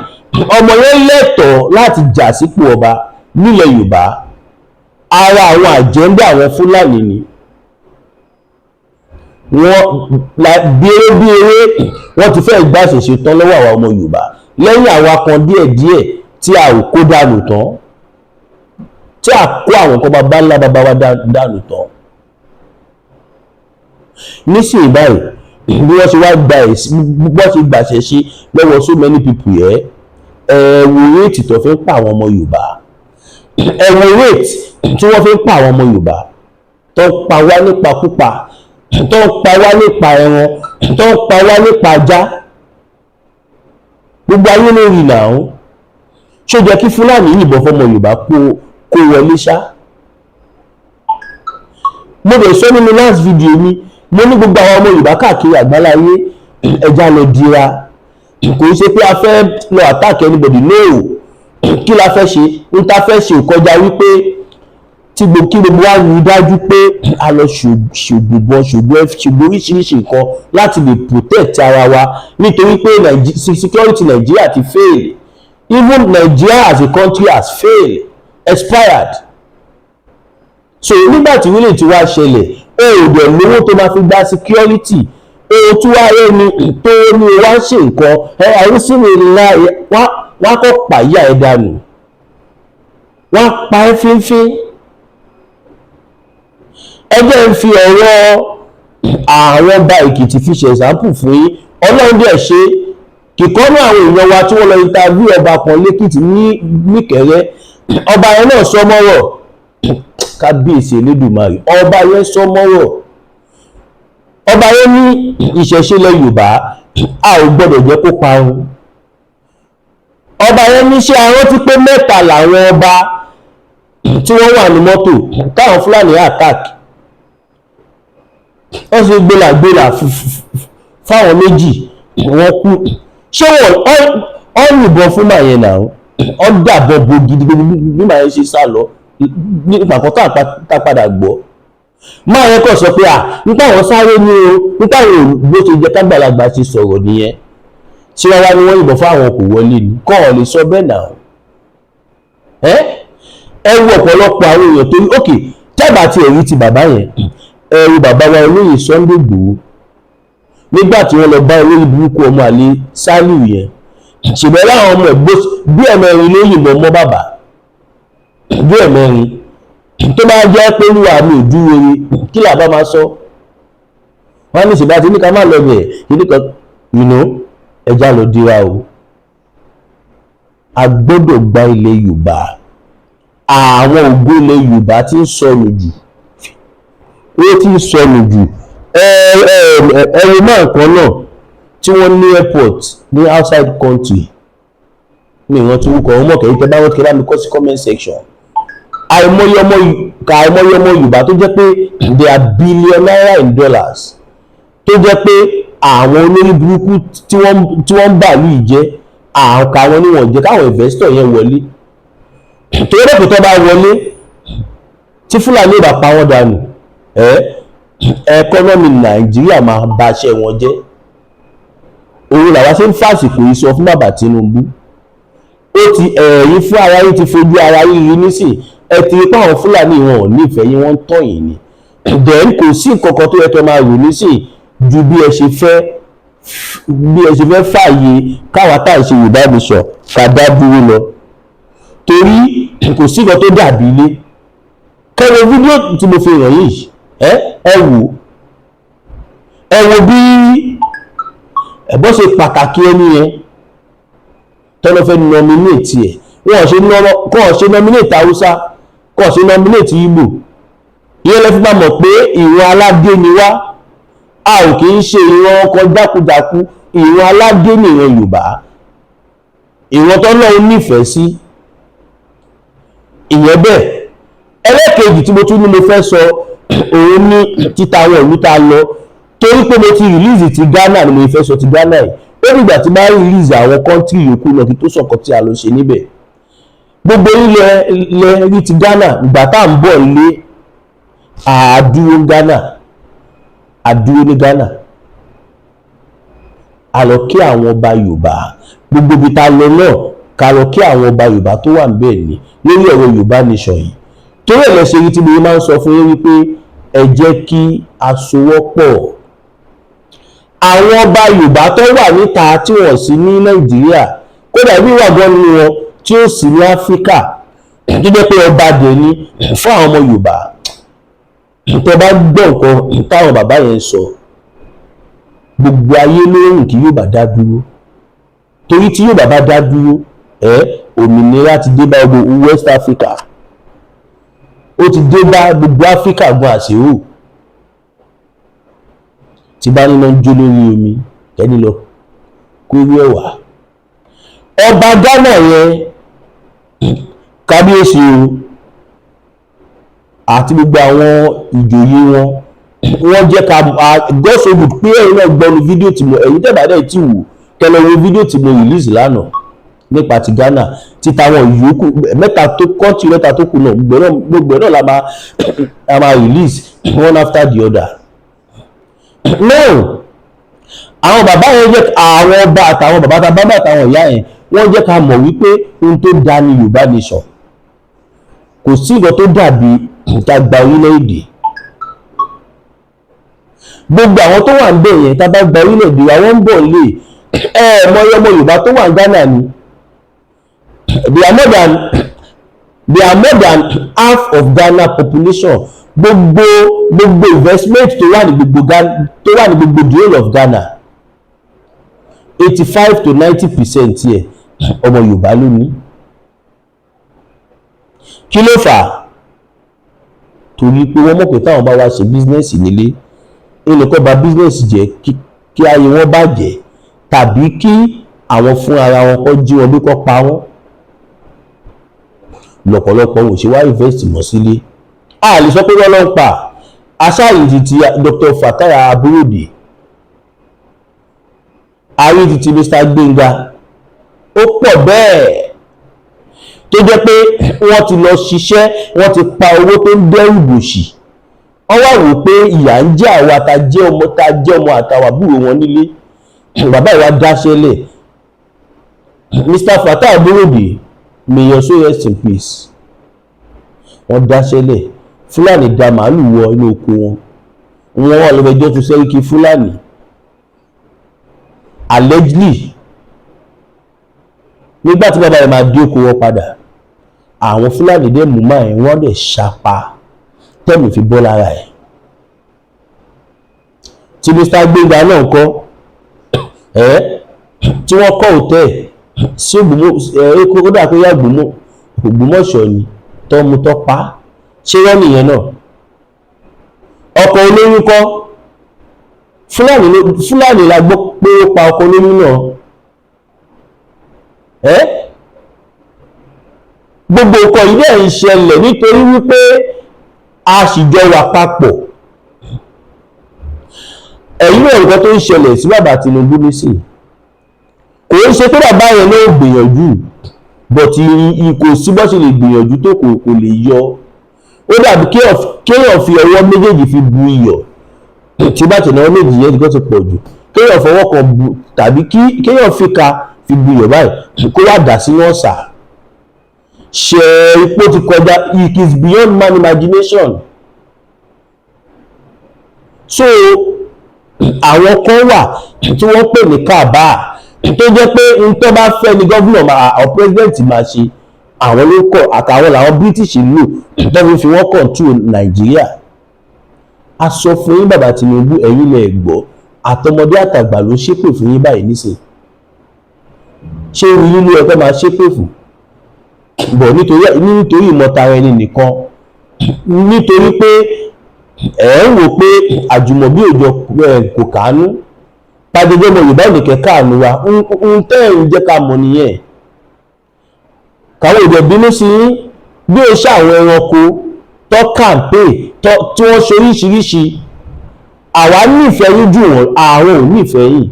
ọmọ yẹn lẹ́tọ̀ọ́ láti jà sípò ọba nílẹ̀ Yorùbá. Ara àwọn agenda àwọn Fúlàní ni wọ́n bí eré bí eré. Wọ́n ti fẹ́ gbà ṣẹ̀ṣẹ̀ tán lọ́wọ́ àwọn ọmọ Yorùbá, lẹ́yìn àwa kan díẹ̀díẹ̀ tí a ò kó dànù tán, tí a kó àwọn nǹkan bàbá ńlá bàbá wa dànù tán. Nísìnyí báyìí, bí wọ́n ṣe wá gba ẹ̀sìn, bí wọ́n ṣe gbàṣẹ ṣe lọ́wọ́ so many people yẹ, ẹ wo rate tó fi ń pa àwọn ọmọ Yorùbá, ẹ wo rate tí wọ́n fi ń pa àwọn ọmọ Yorùbá, tó ń pa wá nípakúpa, tó ń pa wá nípa ẹran, tó ń pa wá nípa ajá. Gbogbo ayé ló rí nàá. Ṣó jẹ́ kí Fúlàní yìnbọn fọmọ Yorùbá kó wọlé ṣá? Mo lè sọ nínú last video mi, mo ní gbogbo àwọn ọmọ Yorùbá káàkiri àgbáláyé, ẹja lọ dira. Kò ń ṣe pé a fẹ́ lọ attack anybody, no. Kí la fẹ́ ṣe? N ta fẹ́ ṣe ò kọjá wípé tí gbogbo kí gbogbo wa rí i dájú pé a lọ ṣògùn bọ, ṣògùn oríṣiríṣi nǹkan láti lè protect ara wa, nítorí pé security Nigeria ti fail. Even Nigeria as a country has failed, expired. So nígbà tí wílé tí wàá ṣẹlẹ̀, o ò dẹ̀ lówó tó máa fi gba security, o tún wá rẹ́ni tó ní o wá ń ṣe nǹkan ẹ àrísìmí ńlá, wá kọ́ pàyà ẹ̀ dànù, wá pa ẹ́ fínfín. Ẹ jẹ́ ń fi ọ̀rọ̀ àwọn ọba Èkìtì fi ṣe example fún yín. Ọlọ́run dẹ̀ ṣe kíkọ́nú àwọn èèyàn wa tí wọ́n lọ interview ọba kan lẹ́kìtì ní Níkẹrẹ. Ọba yẹn náà sọ mọ́rọ̀. Kábíyèsí Elédùmarè, ọba yẹn sọ mọ́rọ̀. Ọba yẹn ní ìṣẹ̀ṣe ilẹ̀ Yorùbá, a ò gbọ́dọ̀ jẹ́ kó parun. Ọba yẹn ní ṣé a rántí pé mẹ́ta làwọn ọba tí wọ́n wà ní mọ́tò táwọn Fúlàní attack? Wọ́n ṣe gbéra fáwọn méjì, wọ́n kú. Ṣé wọ́n ọ yìnbọn fún màá yẹn náà? Ọ dàbọ̀ bo gidi bí màá yẹn ṣe sá lọ nípa kan tá a padà gbọ́, máa yẹn kàn sọ pé à nípa àwọn sáré ní o, nípa àwọn bó ṣe jẹ́ kágbàlagbà ṣe sọ̀rọ̀ nìyẹn. Tí wọ́n wá ní wọ́n yìnbọn fún àwọn kò wọlé ni kọ́ ọ̀ lè sọ bẹ́ẹ̀ náà. Ẹ ẹ wo ọ̀pọ̀lọpọ̀ àwọn èèyàn tó ní òkè tẹ́bà tí ẹ̀rí ti bàbá yẹn. Ẹ wo bàbá wa olóyè Sunday Igboho nígbà tí wọ́n lọ bá olórí burúkú ọmọ àlè Sálíù yẹn, ṣùgbọ́n láwọn ọmọ ẹ̀ bí ẹ̀mẹrin ló yìnbọn mọ́ bàbá, bí ẹ̀mẹrin. Tó bá jẹ́ pé olúwa mi ò dúró re, kí làbá máa sọ? Wọ́n ní ṣèbá ti ní ká má lọ bẹ̀ kíní kan ẹja lọ dira o. A gbọ́dọ̀ gba ilẹ̀ Yorùbá. Àwọn ògo ilẹ̀ Yorùbá ti ń sọnù jù, ó ti ń sọnù jù. Ẹ̀rọ náà kan náà tí wọ́n ní airport ní outside country ní ìrántí orúkọ wọn mọ̀kẹ́. Tẹ́ bá wọ́n kẹ́ bá mi kọ sí comment section. Àìmọye ọmọ Yorùbá tó jẹ́ pé they are billionaire in dollars, tó jẹ́ pé àwọn olórí burúkú tí wọ́n ń bà lù yìí jẹ́ àwọn káwọn níwọ̀n jẹ́ káwọn investor yẹn wọlé, torí pé tó bá wọlé, tí Fúlàní ò bá pa wọ́n dànù, ẹ́ economy Nàìjíríà máa baṣẹ́ wọn jẹ́. Òun làwa ṣe ń fàsìkò yìí sọ fún bàbá Tinubu. Ó ti ẹ̀yìn fún ara yín, ti fojú ara yín rí nísìn. Ẹ ti rí pé àwọn Fúlàní wọn ò nífẹ̀ẹ́ yín, wọ́n ń tọ̀ yín ni. Then kò sí nǹkan kan tó yẹ kẹ́ máa rò nísìn ju bí ẹ ṣe fẹ́ fààyè káwa tá à ń ṣe Yorùbá Nation ká dá dúró lọ, torí kò sí nǹkan tó dàbí ilé. Kẹwọ fídíò tí mo fi hàn yìí, ẹ wò, ẹ wo bí ẹ̀bọ́n ṣe pàtàkì ẹni yẹn tọ́lọ́ fẹ́ nominate ẹ̀. Wọ́n ṣe kọ́ ṣe nominate Haúsá, kọ́ ṣe nominate Igbo. Ìyẹn lè fi máa mọ̀ pé ìran aládé ni wá. A ò kì í ṣe ìran ọkọ̀ jákujáku. Ìran aládé ni ìran Yorùbá, ìran tọ́lọ́run nífẹ̀ẹ́ sí. Ìyẹn bẹ́ẹ̀. Ẹlẹ́kejì tí mo tún ní mo fẹ́ sọ, òun ní títa àwọn ìlú tá a lọ, torí pé mo ti release ti Ghana ni mo fẹ́ sọ ti Ghana yìí. Ó dìgbà tí bá release àwọn country yòókù náà kí tó sọ̀kan tí a lọ ṣe níbẹ̀. Gbogbo ilẹ̀ ilẹ̀ rí ti Ghana. Ìgbà tá à ń bọ̀ lé àdúró Ghana, àdúró ní Ghana, a lọ kí àwọn ọba Yorùbá. Gbogbo ibi tá a lọ náà, ká lọ kí àwọn ọba Yorùbá tó wà níbẹ̀ ní lórí ọ̀rọ̀ Yorùbá Nation yìí. Torí ẹ̀ lẹ́sẹ̀ rí tí mo máa ń sọ fún yín wípé ẹ jẹ́ kí a sowọ́pọ̀. Àwọn ọba Yorùbá tó wà níta tí wọ́n sí ní Nàìjíríà, kódà bí wà gan nínú wọn tí ó sì ní Áfíríkà, tó jẹ́ pé ọba dẹ̀ ni fún àwọn ọmọ Yorùbá, tó bá gbọ́ nǹkan táwọn bàbá yẹn sọ, gbogbo ayé ló rìn kí Yorùbá dá dúró, torí tí Yorùbá bá dá dúró, ẹ òmìnira ti dé bá gbogbo West Africa, ó ti dé bá gbogbo Africa gan. Àṣírò tí bá níná ń jó lórí omi kẹ́ni lọ kórí ẹ̀wà. Ọba Ghana yẹn, kábíyèsí o, àti gbogbo àwọn ìjòyè wọn, wọ́n jẹ́ ká God so good pé ẹ̀yin náà gbọ́nu fídíò tí mo, ẹ̀yin tẹ́bà dẹ̀ tí wò, kẹ́ lọ wo fídíò tí mo release lánàá nípa ti Ghana. Títa àwọn yòókù mẹ́ta tó country mẹ́ta tó kù náà, gbogbo náà la máa release one after the other. Now, àwọn bàbá yẹn jẹ́ àwọn ọba àtàwọn bàbá tá bàbá àtàwọn ìyá yẹn, wọ́n jẹ́ ká mọ̀ wípé ohun tó da ni Yorùbá Nation. Kò sí nǹkan tó dàbí ká gba orílẹ̀-èdè. Gbogbo àwọn tó wà ń bẹ̀ yẹn, tá a bá gba orílẹ̀-èdè, àwọn ń bọ̀ lè ẹ mọ ọmọ Yorùbá tó wà ní Ghana ni. They are more than half of Ghana population. Gbogbo investment tó wà ní gbogbo the whole of Ghana, 85 to 90% yẹ ọmọ Yorùbá ló ní. Kí ló fà á? Torí pé wọ́n mọ̀ pé táwọn bá wá ṣe business nílé, ẹnìkan bà business jẹ́, kí ayé wọn bàjẹ́, tàbí kí àwọn fún ara wọn kọ́ jí wọn bí kọ́ pa wọ́n. Lọ́pọ̀lọpọ̀ wọn ò ṣe wá invest mọ́ sílé. A lè sọ pé wọ́n ló ń pa. Aṣáàyè ti Dr. Fatai Aborode, ayé ti Mr. Gbénga, ó pọ̀ bẹ́ẹ̀ tó jẹ́ pé wọ́n ti lọ ṣiṣẹ́, wọ́n ti pa owó tó ń dẹ́rù bòṣì. Wọ́n wá wò pé ìyà ń jẹ àwa ta jẹ́ ọmọ, ta jẹ́ ọmọ àtàwọn àbúrò wọn nílé. Bàbá ìwà dáṣẹ́lẹ̀. Mr. Fatai Aborode, may your soul rest in peace. Wọ́n dáṣẹ́lẹ̀, Fúlàní da màálù wọ inú oko wọn, wọ́n wà lọ́fẹ̀ẹ́jọ́ tó sẹ́ríkì Fúlàní allegedly. Nígbà tí bàbá rẹ̀ máa dé oko wọn padà, àwọn Fúlàní dẹ̀ mú máa ẹ̀, wọ́n dẹ̀ ṣapa tẹ́mi fi bọ́ lára ẹ̀. Tí Mr. Gbénga náà kọ́ ẹ́ tí wọ́n kọ́ hotel sí Ògbómọ̀ ẹ̀, ó dà pé yá Ògbómọ̀ṣọ́ ni tọ́mú tọ́ pa. Ṣé wọ́n nìyẹn náà? Ọkọ̀ olóyún kọ́, Fúlàní la gbọ́ pé ó pa ọkọ̀ olóyún náà. Ẹ́ gbogbo nǹkan yìí dẹ̀ ń ṣẹlẹ̀ nítorí wípé a sì jọ wà papọ̀. Ẹ̀yìn náà, nǹkan tó ń ṣẹlẹ̀ sí bàbá Tinubu nísìn, kò ń ṣe pé bàbá yẹn náà gbìyànjú, but kò sí bó ṣe lè gbìyànjú tó, kò lè yọ. Ó dàbí kéèyàn fi ọwọ́ méjèèjì fi bu iyọ̀. Tí bá tẹ̀lé ọwọ́ méjì yẹn ti pọ̀ jù, kéèyàn fọwọ́ kan bu tàbí kéèyàn fi ka fi bu iyọ̀ báyìí, kó wá dà sínú ọ̀sà. Ṣe ipò ti kọjá. It is beyond man imagination. So àwọn kan wà tí wọ́n pè ní cabal, tó jẹ́ pé n tó bá fẹ́ ni governor máa or president máa ṣe. Àwọn ló kọ̀, àtàwọn làwọn British lò tó fi wọ́n control Nàìjíríà. A sọ fún yín, bàbá Tinubu, ẹ̀yin lẹ gbọ́. Àtọmọdé àtàgbà ló ṣépè fún yín báyìí nísìn. Ṣé irú yín ló yẹ kó máa ṣépè fún bọ̀? Nítorí ìmọ̀tara ẹni nìkan, nítorí pé ẹ̀ ń wò pé Àjùmọ̀bí òjò kò kánú pàjọjọ́ ọmọ Yorùbá ò ní kẹ́ káànú wa. Ń tẹ́ ẹ̀ ń jẹ́ ká mọ̀ nìyẹn. Káwọn òjò bínú sí yín bí ó ṣe àwọn ẹranko tó campaign tí wọ́n ṣe oríṣiríṣi. Àwa nífẹ̀ẹ́ yín jù wọ́n, àwọn ò nífẹ̀ẹ́ yín.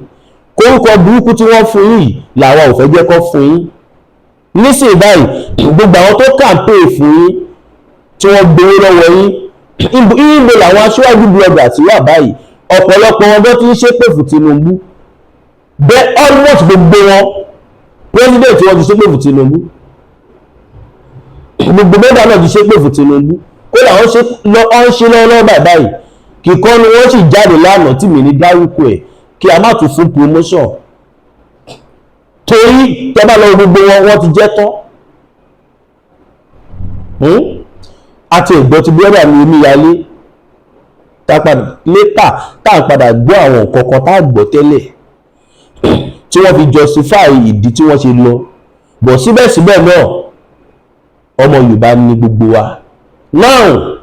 Kórúkọ burúkú tí wọ́n fún yín yìí làwa ò fẹ́ jẹ́ kó fún yín nísìnyí báyìí. Gbogbo àwọn tó campaign fún yín, tí wọ́n gbowó lọ́wọ́ yín, ibo làwọn aṣíwájú bloggers wà báyìí? Ọ̀pọ̀lọpọ̀ wọn bọ́ tí ń ṣépè fún Tinubu bẹ́ẹ̀. Almost gbogbo wọn, president wọn ti ṣépè fún Tinubu, gbogbo mẹ́ta náà ti ṣépè fún Tinubu. Kódà wọ́n ṣe lọ́wọ́lọ́wọ́ báyìí. Kíkọ́ ni wọ́n sì jáde lánàá tí mi ní dárúkọ ẹ̀ kí a má tún fún promotion, torí tẹ́ bá lọ gbogbo wọn, wọ́n ti jẹ́ tán. Àti ìgbọ́ ti brother mi omíyalé létà, tá à ń padà gbọ́ àwọn nǹkan kan tá a gbọ́ tẹ́lẹ̀ tí wọ́n fi justify ìdí tí wọ́n ṣe lọ bọ̀. Síbẹ̀síbẹ̀ náà, ọmọ Yorùbá ní gbogbo wa. Now,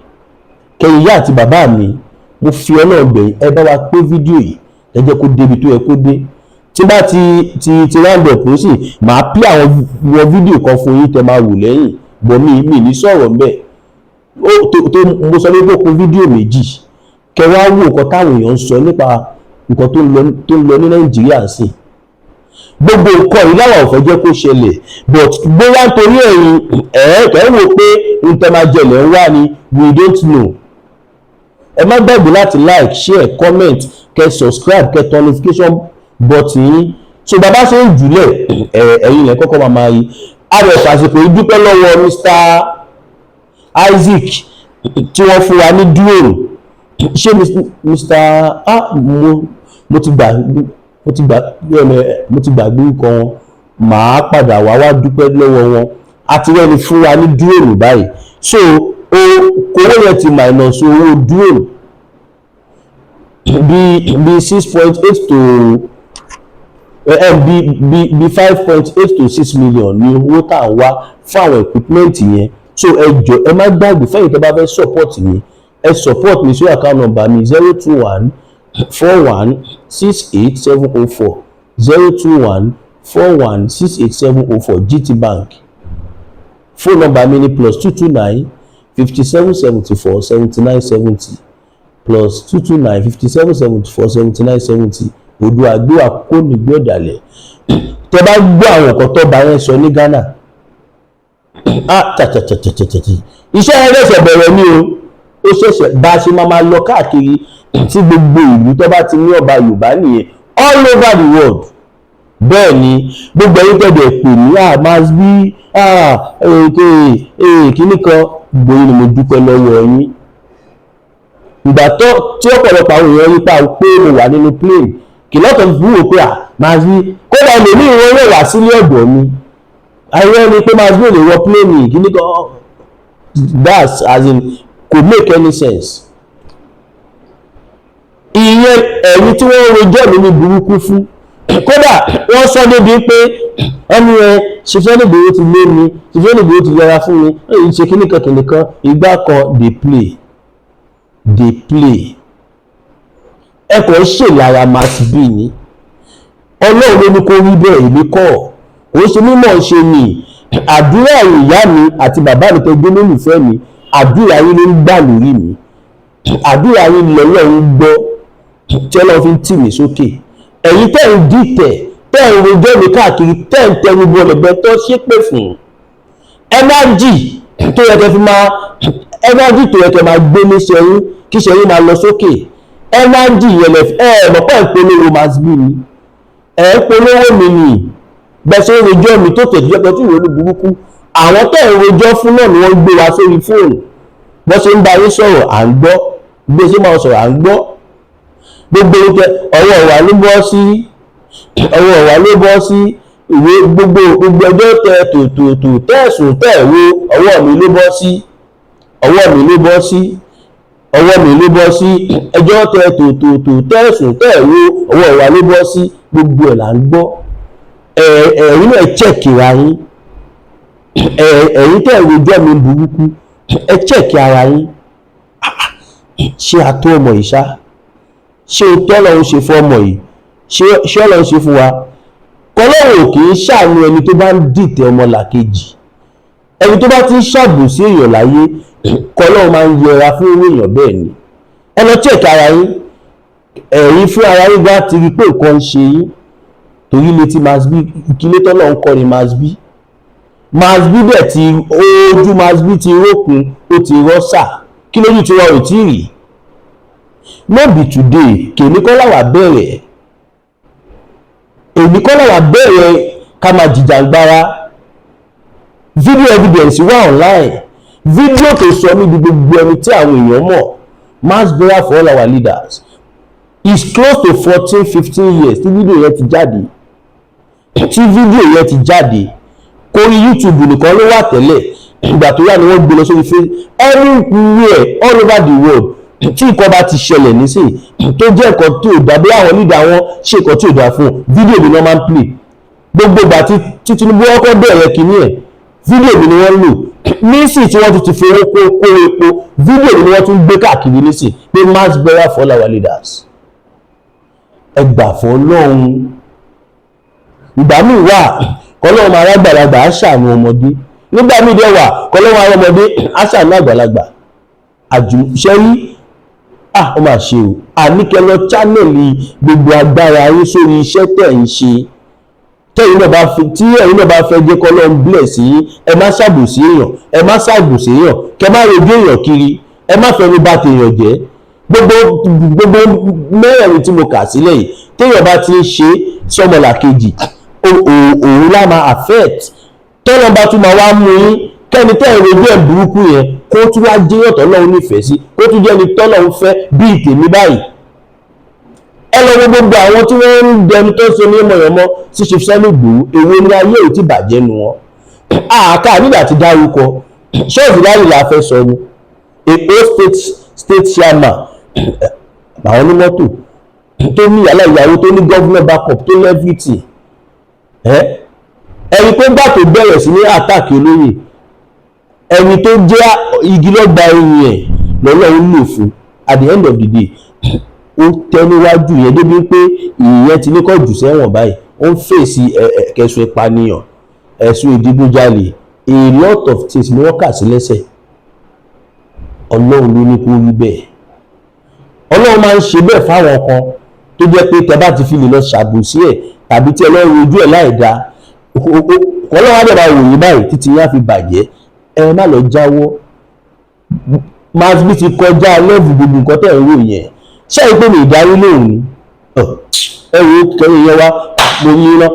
kẹyìn ìyá àti bàbá mi, mo fi Ọlọ́run bẹ̀ yín, ẹ bá wa pé fídíò yìí, ẹ jẹ́ kó débi tó yẹ kó dé. Tí bá ti round up ó sì máa pí àwọn wọn fídíò kan fún yín tẹ máa wò lẹ́yìn bọ̀. Mi ní sọ̀rọ̀ ńbẹ̀. Ó tó mo sọ pé kó kún fídíò méjì, kẹ wá wò nǹkan táwọn èèyàn ń sọ nípa nǹkan tó ń lọ ní Nàìjíríà sí. Gbogbo nǹkan yìí láwọn ò fẹ́ jẹ́ kó ṣẹlẹ̀, but bóyá nítorí ẹ̀yin ẹ̀ẹ́kẹ́ wò pé n tẹ́ máa jẹlẹ̀ ń wá ni, we don't know. Ẹ má gbàgbé láti like, share, comment, kẹ́ subscribe, kẹ́ turn notification button yín, so bàbá ṣe ń jùlẹ̀, ẹ̀yin lẹ́ kọ́kọ́ máa rí. A rẹ̀ fàsìkò yìí dúpẹ́ lọ́wọ́ Mr. Isaac tí wọ́n fún wa ní drone. Ṣé Mr. ah, mo ti gbàgbé orúkọ wọn. Màá padà wá dúpẹ́ lọ́wọ́ wọn. Àti rẹ́ni fún wa ní drone báyìí, so o kówó yẹn ti minus owó drone bí 6.8 to bí 5.8 to 6 million ní owó tá à ń wá fún àwọn equipment yẹn. So ẹ jọ, ẹ má gbàgbé, fẹ́yìn tó bá fẹ́ support mi, ẹ support mi sí account number mi: 0214168704, 0214168704, GT Bank. Phone number mi ni +229 57 74 79 70. +229 57 74 79 70. Oòduà gbé wa kó nígbé ọ̀dàlẹ̀. Tẹ bá gbọ́ àwọn nǹkan tó bá yẹn sọ ní Ghana, ah, tàtàtàtàtàtà, iṣẹ́ yẹn ṣẹ̀ṣẹ̀ bẹ̀rẹ̀ ní o. Ó ṣẹ̀ṣẹ̀ bá a ṣe máa lọ káàkiri tí gbogbo ìlú tó bá ti ní ọba Yorùbá nìyẹn, all over the world. Bẹ́ẹ̀ ni gbogbo ẹ̀yin tẹ̀dẹ̀ pè ní àmásbí kíní kan, gbogbo yín ni mo dúpẹ́ lọ́wọ́ yín. Ìgbà tó tí ọ̀pọ̀lọpọ̀ àwọn èèyàn rí pa pé mo wà nínú plane, kì lọ́tọ̀ fi wò pé àmásbí, kódà ẹlòmíì wọn yóò wá sílé ọ̀dọ̀ mi, àwọn ni pé Masbi ò lè wọ plane kíní kan. That's as in kò make any sense. Ìyẹn ẹ̀yin tí wọ́n rojọ́ mi ní burúkú fún, kódà wọ́n sọ débi pé ẹni ẹ ṣiṣẹ́ nígboro ti lé mi, ṣiṣẹ́ nígboro ti yẹra fún mi, èyí ṣe kíní kan kìnìún kan ìgbà kan. Dey play, dey play. Ẹ kàn ń ṣèlára Masbi ni. Ọlọ́run ló ní kó rí bẹ́ẹ̀, èmi kọ́. Kò ṣe mímọ̀ ṣe ni. Àdúrà ìyá mi àti bàbá mi tó gbé lólùfẹ́ mi, àdúrà yín ló ń gbà lórí mi. Àdúrà yín lọ́lọ́run gbọ́ tí Ọlọ́run fi ń tì mí sókè. Ẹ̀yin tẹ́ ń dìtẹ̀, tẹ́ ń rojọ́ mi káàkiri, tẹ́ ń tẹnu bọlẹ̀ bẹ́ẹ̀ tó ṣépè fún ẹnájì tó yẹ kẹ́ fi máa, ẹnájì tó yẹ kẹ́ máa gbé ní ṣẹ́yìn kí ṣẹ́yìn máa lọ sókè, ẹnájì yẹn lẹ ẹ mọ̀ pé ń polówó Masbi ni, ẹ̀ ń polówó mi ni. Bẹ́ẹ̀ ṣe ń rojọ́ mi tó tẹ̀síjọ́ pé tí ìwé ní burúkú, àwọn tẹ́ ń rojọ́ fún náà ni wọ́n gbé wa sórí fóònù. Bọ́ ṣe ń bá yín sọ̀rọ̀, à ń gbọ́. Bí ṣe máa sọ̀rọ̀, à ń gbọ́. Gbogbo oúnjẹ ọwọ́ wa ló bọ́ sí, ọwọ́ wa ló bọ́ sí. Ìwé gbogbo gbogbo ẹjọ́ tẹ tòtòtò tẹ̀sùn tẹ̀wó, ọwọ́ mi ló bọ́ sí, ọwọ́ mi ló bọ́ sí, ọwọ́ mi ló bọ́ sí. Ẹjọ́ tẹ tòtòtò tẹ̀sùn tẹ̀wó, ọwọ́ wa ló bọ́ sí. Gbogbo ẹ̀ là ń gbọ́. Ẹ̀yin náà check ara yín. Ẹ̀yin tẹ̀ rojọ́ mi burúkú, ẹ check ara yín. Ṣé a tó ọmọ yìí ṣá? Ṣé o tọ́ lọ́run ṣe fún ọmọ yìí? Ṣé Ọlọ́run ṣe fún wa? Kọlọ́run ò kì í ṣàánú ẹni tó bá ń dìtẹ̀ ọmọ làkejì. Ẹni tó bá ti ń ṣàbòsí èèyàn láyé, kọlọ́run máa ń yẹra fún irú èèyàn bẹ́ẹ̀ ni. Ẹ lọ check ara yín. Ẹ̀yin fún ara yín gbá ti rí pé nǹkan ń ṣe yín, torí létí Masbi ìkílé tọ́lọ́ ń kọ́ ni Masbi. Masbi bẹ́ẹ̀ ti ojú Masbi ti rókun, ó ti rọ́ṣà. Kí lójú tí wọn ò tí ì rí? No be today. Kèmí kọ́ làwà bẹ̀rẹ̀, èmi kọ́ làwà bẹ̀rẹ̀ ká máa jìjàgbara. Video evidence wà online, fídíò tó sọ níbi gbogbo ẹni tí àwọn èèyàn mọ̀. Mass burial for all our leaders is close to 14, 15 years tí fídíò yẹn ti jáde, tí fídíò yẹn ti jáde. Kórí YouTube nìkan ló wà tẹ́lẹ̀. Ìgbà tó yá ni wọ́n gbé lọ sórí Facebook, everywhere, all over the world. Tí nǹkan bá ti ṣẹlẹ̀ nísìnyí tó jẹ́ nǹkan tí ò dá, bí àwọn leader wọn ṣe nǹkan tí ò dá fún un, fídíò mi ni wọ́n máa ń play. Gbogbo ìgbà tí Tinubu kọ́kọ́ bẹ̀rẹ̀ kínní ẹ̀, fídíò mi ni wọ́n lò. Nísì tí wọ́n tún ti fi owó kó epo, fídíò mi ni wọ́n tún gbé káàkiri nísì pé mass burial for all our leaders. Ẹ gbà fún Ọlọ́run. Ìgbà míì wà, kọlọ́run máa rágbàlagbà á ṣàánú ọmọdé. Nígbà míì dẹ̀ wà, kọlọ́run máa rọmọdé á ṣàánú àgbàlagbà. Àjùṣẹ́rí, ah, ó mà ṣe o. Àníkẹ́ lọ channel gbogbo agbára yín sórí iṣẹ́ tẹ̀ ń ṣe. Tẹ́yìn náà bá fi tí ẹ̀yin náà bá fẹ́ jẹ́ kọ́lọ́run bless yín, ẹ má ṣàbòsí èèyàn, ẹ má ṣàbòsí èèyàn, kẹ má rojú èèyàn kiri, ẹ má fẹnu bà tèèyàn jẹ́. Gbogbo gbogbo mẹ́rẹ̀ẹ̀rin tí mo kà sílẹ̀ yìí, téèyàn bá ti ń ṣe sọmọlàkejì, òun lá máa affect. Tọ́lọ́ bá tún máa wá mú yín, kẹ́ni tẹ́ ẹ̀ rojú ẹ̀ burúkú yẹn, kó tún wá jẹ́yàn tọ́lọ́run nífẹ̀ẹ́ sí, kó tún jẹ́ ni tọ́lọ́run fẹ́ bíi tèmi báyìí. Ẹ lọ wo gbogbo àwọn tí wọ́n ń dẹnu tó ń ṣe ní mọ̀yọ́mọ́ sí Chief Sunday Igboho. Èwo ni ayé ò ti bàjẹ́ nu wọn? Àáká nígbà tí dárúkọ ṣọ́ọ̀bù láyé la fẹ́ sọ ni. Èkó state chairman àwọn onímọ́tò tó ní ìyálà ìyàwó, tó ní governor backup, tó ní everything. Ẹni tó gbà tó bẹ̀rẹ̀ sí ní attack olóyè, ẹni tó jẹ́ igi lọ́gba ẹ̀yìn ẹ̀ lọ́lọ́run lò fún. At the end of the day, ó tẹ́ níwájú yẹn débi pé ìyẹn ti ní kọ́ jù sẹ́wọ̀n báyìí. Ó ń fèsì ẹ̀sùn ìpànìyàn, ẹ̀sùn ìdígunjalè, a lot of things ni wọ́n kà sí lẹ́sẹ̀. Ọlọ́run ló ní kó rí bẹ́ẹ̀. Ọlọ́run máa ń ṣe bẹ́ẹ̀ fáwọn kan tó jẹ́ pé tẹ bá ti fi lè lọ ṣàbòsí ẹ̀ tàbí tí Ọlọ́run ojú ẹ̀ láì dáa, Ọlọ́run á dẹ̀ máa wò yín báyìí títí yín á fi bàjẹ́. Ẹ má lọ jáwọ́. Masbi ti kọjá level gbogbo nǹkan tẹ̀ ń rò yẹn. Ṣé ẹ pé mi ìdarí lóhùn ni? Ẹ wo kẹrin yẹn wá, mo yín lọ.